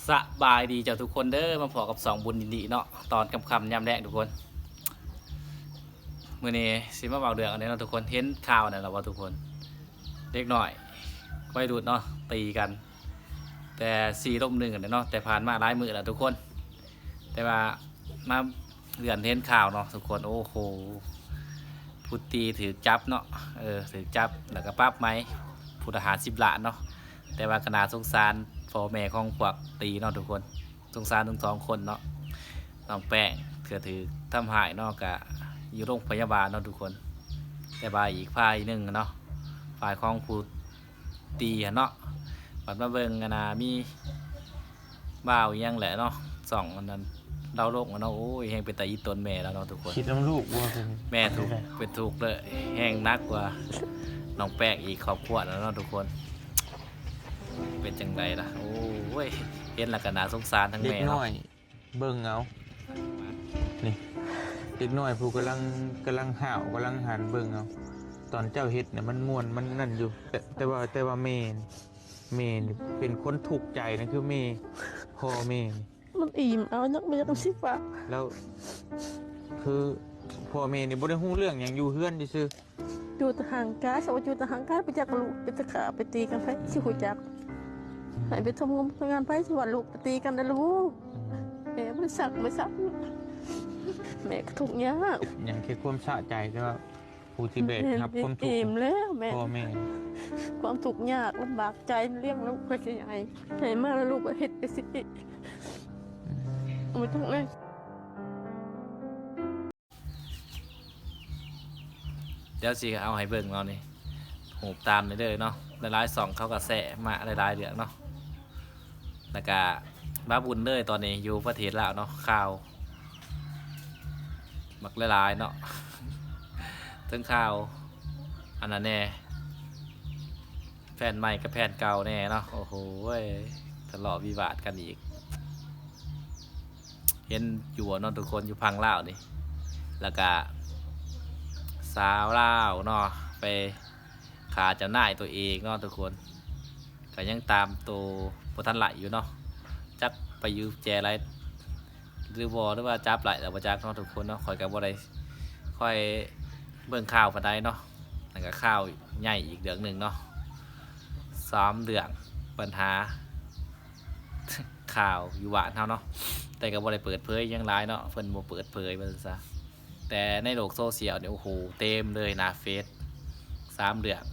ສະບາຍດີເຈົ້າທຸກຄົນເດີ ມາພໍ້ກັບຊ່ອງບຸນຍິນດີເນາະ ຕອນຄ່ຳໆຍາມແລງທຸກຄົນ. ມື້ນີ້ຊິມາເວົ້າເລື່ອງອັນນີ້ເນາະທຸກຄົນ ເຫັນຂ່າວນັ້ນແລ້ວບໍ່ທຸກຄົນ? ເດັກນ້ອຍໄວລຸ້ນເນາະ ຕີກັນ ແຕ່ສີ່ລົມໜຶ່ງຫັ້ນແຫຼະເນາະ ແຕ່ຜ່ານມາຫຼາຍມື້ແລ້ວທຸກຄົນ ແຕ່ວ່າມາເລື່ອນເຫັນຂ່າວເນາະທຸກຄົນ ໂອ້ໂຫ ຜູ້ຕີຖືກຈັບເນາະ ເອີ ຖືກຈັບ ແລ້ວກໍປັບໃໝ ຜູ້ລະຫ້າສິບລ້ານເນາະ. ແຕ່ວ່າກໍໜ້າສົງສານພໍ່ແມ່ຂອງພວກຕີເນາະທຸກຄົນ ສົງສານທັງສອງຄົນເນາະ. ນ້ອງແປ້ງກໍຖືກທຳຮ້າຍເນາະ ກະຢູ່ໂຮງພະຍາບານເນາະທຸກຄົນ ແຕ່ວ່າອີກຝ່າຍໜຶ່ງເນາະ ຝ່າຍຂອງຜູ້ຕີຫັ້ນເນາະ ບັດມາເບິ່ງອັນນ່າ ມີບ່າວອີ່ຫຍັງແຫຼະເນາະ ຊ່ອງອັນນັ້ນລາວລົງເນາະ ໂອ້ຍ ແຮ່ງເປັນຕາອີ່ຕົນແມ່ລາວເນາະທຸກຄົນ ຄິດນຳລູກບໍ່? ແມ່ທຸກ ເປັນທຸກເລີຍ ແຮ່ງໜັກກວ່ານ້ອງແປ້ງອີກຄອບຄົວນັ້ນເນາະທຸກຄົນ. ເປັນຈັ່ງໃດລະ ໂອ້ຍ ເຫັນແລ້ວກໍໜ້າສົງສານທັງແມ່ເນາະ ເດັກນ້ອຍ ເບິ່ງເອົາ ນີ້ ເດັກນ້ອຍຜູ້ກຳລັງ ກຳລັງຫ້າວ ກຳລັງຫັ້ນ ເບິ່ງເອົາ ຕອນເຈົ້າເຮັດນະ ມັນມ່ວນ ມັນນັ້ນຢູ່ ແຕ່ ແຕ່ວ່າ ແຕ່ວ່າແມ່ນີ້ ແມ່ນີ້ເປັນຄົນທຸກໃຈນະ ຄືແມ່ ພໍ່ແມ່ນີ້ ມັນອີ່ມເອົາ ຍັງບໍ່ຢາກຊິວ່າ ແລ້ວຄືພໍ່ແມ່ນີ້ບໍ່ໄດ້ຮູ້ເລື່ອງຫຍັງ ຢູ່ເຮືອນຊື່ໆ ຢູ່ແຕ່ຫ່າງໄກ ສະວ່າຢູ່ແຕ່ຫ່າງໄກ ໄປຈັກລູກໄປຕະຂ້າໄປຕີກັນ ໃຜຊິຮູ້ຈັກ? ໃຫ້ໄປທຳງານ ທຳງານ ໃຜຊິວ່າລູກໄປຕີກັນນະລູກ? ແມ່ບໍ່ໄດ້ຊັກ ບໍ່ໄດ້ຊັກ ແມ່ກໍທຸກຍາກ ຍັງແຄ່ຄວາມສະໃຈ ແຕ່ວ່າຜູ້ທີ່ແບກຮັບຄວາມທຸກ ອີ່ມແລ້ວແມ່ ພໍ່ແມ່ ຄວາມທຸກຍາກລຳບາກໃຈ ລ້ຽງລູກກວ່າຊິໃຫຍ່ ໃຫຍ່ມາແລ້ວລູກກໍເຮັດໄປຊິ ອືມ ບໍ່ຕ້ອງເລີຍ. ດຽວຊິເອົາໃຫ້ເບິ່ງເນາະນີ້ ຮູບຕາມນີ້ເດີເນາະ ຫຼາຍໆຊ່ອງເຂົາກໍແຊມາຫຼາຍໆເລື່ອງເນາະ ແລ້ວກະມາບຸນເລີຍ ຕອນນີ້ຢູ່ປະເທດລາວເນາະ ຂ່າວບັກຫຼາຍໆເນາະ ເຖິງຂ່າວອັນນັ້ນແດ່ ແຟນໃໝ່ກັບແຟນເກົ່າແດ່ເນາະ ໂອ້ໂຫ ທະເລາະວິວາດກັນອີກ. ເຫັນຢູ່ເນາະທຸກຄົນ ຢູ່ຝັ່ງລາວນີ້ ແລ້ວກະສາວລາວເນາະ ໄປຂ້າເຈົ້ານາຍຕົວເອງເນາະທຸກຄົນ ກໍຍັງຕາມໂຕບໍ່ທັນໄດ້ຢູ່ເນາະ ຈັກໄປຢູ່ແຈໄດ້ຫຼືບໍ່ ຫຼືວ່າຈັບໄດ້ແລ້ວບໍ່ຈັກເນາະທຸກຄົນເນາະ ຂ້ອຍກໍບໍ່ໄດ້ຄ່ອຍເບິ່ງຂ່າວປານໃດເນາະ ແລ້ວກໍຂ່າວໃຫຍ່ອີກເລື່ອງໜຶ່ງເນາະ ສາມເລື່ອງ ບັນຫາ ຂ່າວຢູ່ບ້ານເຮົາເນາະ ແຕ່ກໍບໍ່ໄດ້ເປີດເຜີຍຫຍັງຫຼາຍເນາະ ເພິ່ນບໍ່ເປີດເຜີຍວ່າຊັ້ນຊະ ແຕ່ໃນໂລກໂຊຊຽວນີ້ ໂອ້ໂຫ ເຕັມເລີຍໜ້າເຟສ ສາມເລື່ອງ